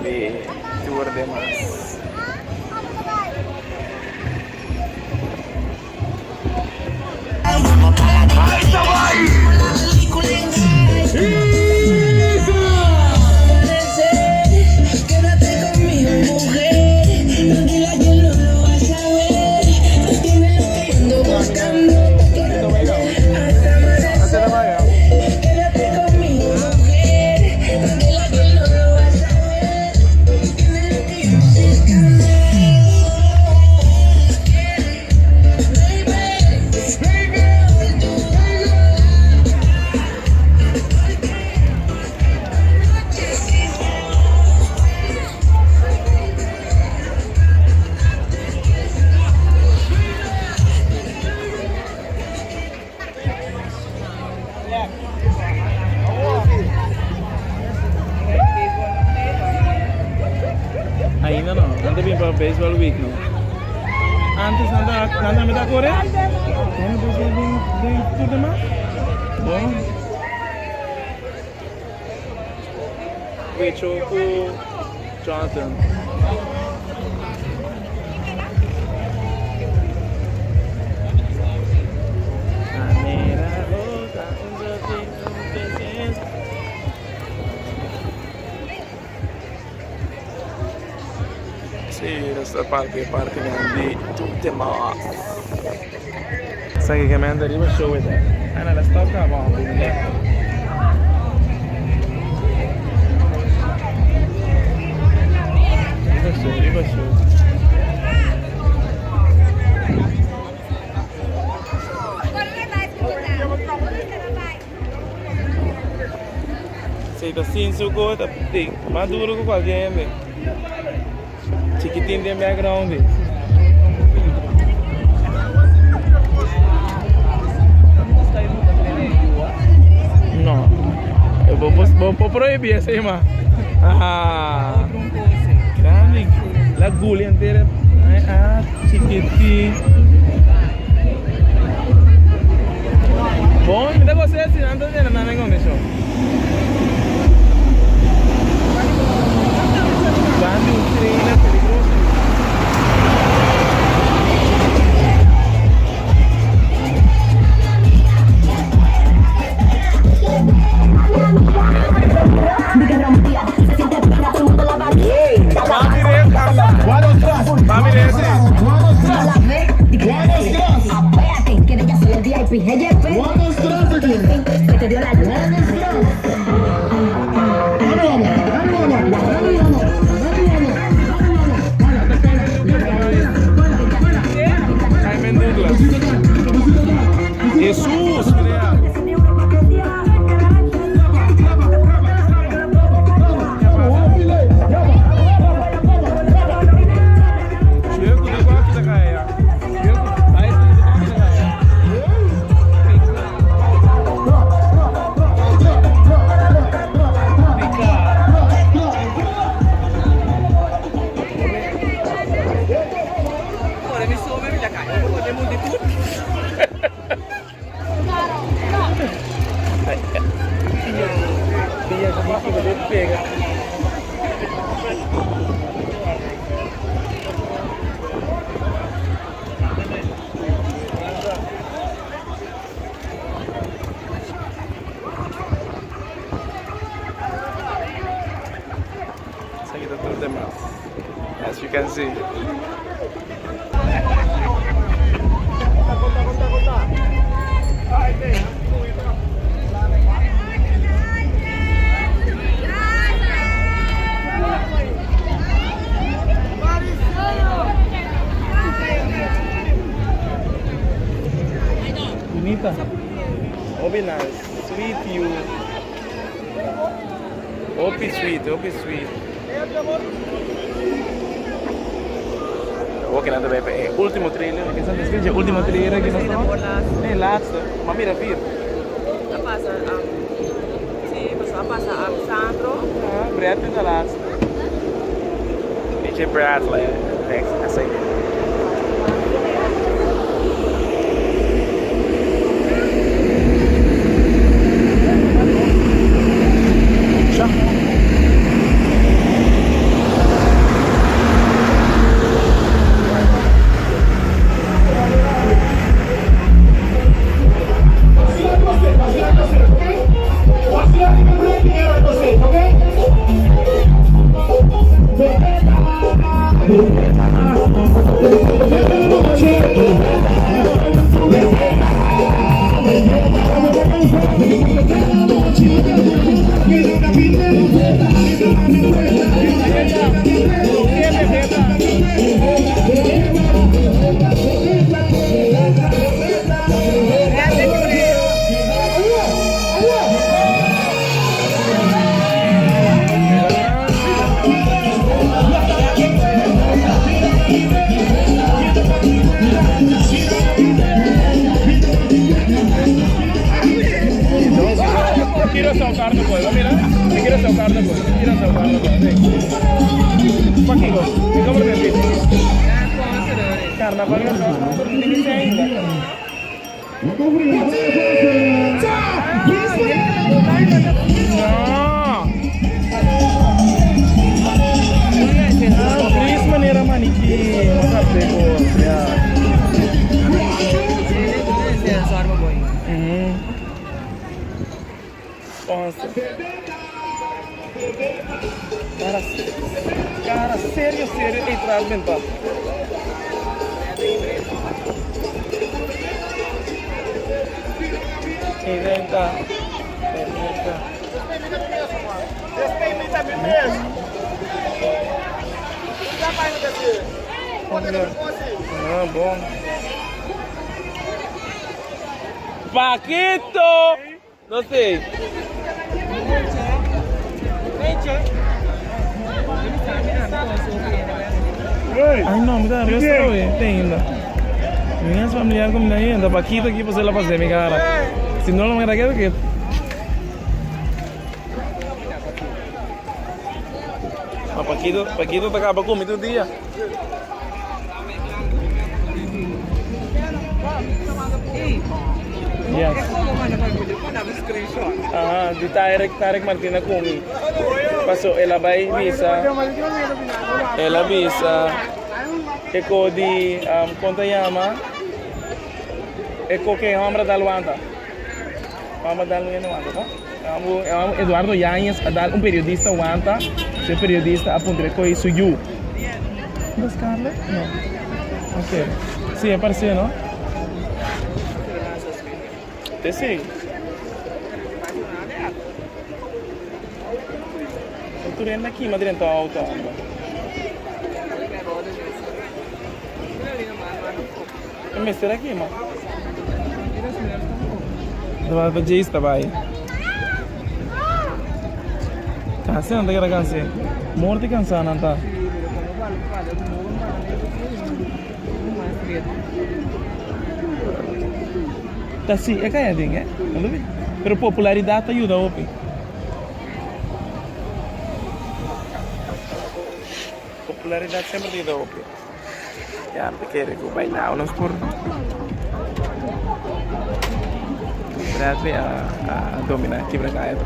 Di tur demas. Ainda no, nan ta bin pa baseball week no. Antes nan ta nan tambe ta kore? Nan ta baseball den den tur demas? Bon. Wecho ku Jonathan. Sí, nos ta parti e partinan di Toetemas. Esaki ke mende riba show e ta. Ana la stop ka bon bini. Riba show, riba show. Si ta sin su go ta tin mas duro ku cualkier hende. Chikitin den background di. No. Bo bo bo prohibi esei ma. Ah. Grandi. La guli entera. Ah, chikitin. Bon, mi ta gosta si nan ta tene nan den kondishon. Ban di un trailer peligroso. Jesus! Esaki ta tur demas as you can see. Bunita. Hopi nice. Sweet you. Hopi sweet, hopi sweet. Awor kinan ta bay pa e ultimo trailer. Ke sa describe e ultimo trailer ki nos ta? Nee, laatste. Ma mira vier. A pasa, si, paso a pasa Sandro. Ah, Bradley ta laatste. DJ Bradley. Next, así. Curaçao Carnival, bo mira? E Curaçao Carnival, e Curaçao Carnival, sí. Pakiko? Mi como ta bisti? Carnaval ainda. Fris manera maniquí, no sabe cos, ya. Cara, cara serio, serio, ei tras benta. Ei benta. Benta. Ah, bon. Paquito! No sé. Ay no, mi ta nervioso awe, te ainda. Mi es familiar con mi ainda, Paquito aquí pues la pasé mi cara. Si no lo me quedo que Ma Paquito, Paquito ta acaba con mi tu dia. Yes. Aha, di Tarek, Tarek Martina kumi. Paso el a bai bisa, el a bisa e ko di um, kon ta yama e ko ke hombre dal wanta. Hombre dal no wanta, no? Eduardo Yáñez a dal un periodista wanta, su periodista a puntra ko su yu. ¿No Scarlett? No. Ok. Sí, e parece, no? Te sí. Tu renda aqui, mas dentro auto anda. E mester aqui, ma. Daba pa Jace ta bai. Cansa nan ta keda cansa. Morti cansa nan ta. Ta si, e kaya den eh. Pero popularidad ta yuda hopi. Popularidad semper ta yuda hopi. Ya mi ta kere ku by now nos por Bradley a a domina kibra kaya.